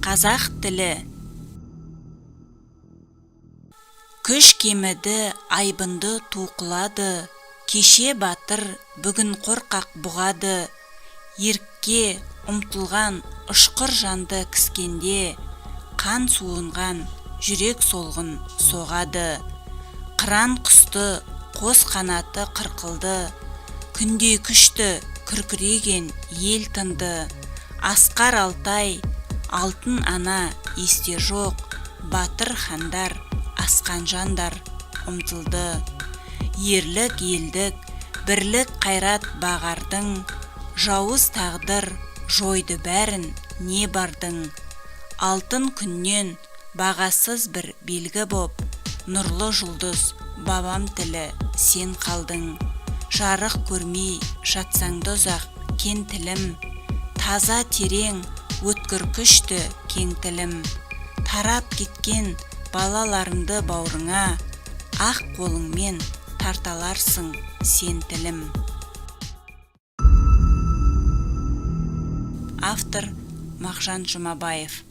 Қазақ тілі. Күш кеміді, айбынды ту құлады, кеше батыр, бүгін қорқақ бұғады. Ерікке ұмтылған ұшқыр жанды кіскенде, қан суынған жүрек солғын соғады. Қыран құсты қос қанаты қырқылды, күндей күшті күркіреген ел тынды. Асқар Алтай, алтын ана есте жоқ, батыр хандар, асқан жандар ұмтылды. Ерлік, елдік, бірлік қайрат бағардың, жауыз тағдыр жойды бәрін не бардың. Алтын күннен бағасыз бір белгі боп, нұрлы жұлдыз бабам тілі сен қалдың. Жарық көрмей жатсаң да ұзақ кен тілім, таза терең өткір күшті кең тілім. Тарап кеткен балаларыңды бауырыңа, ақ қолыңмен тарталарсың сен тілім. Автор Мағжан Жұмабаев.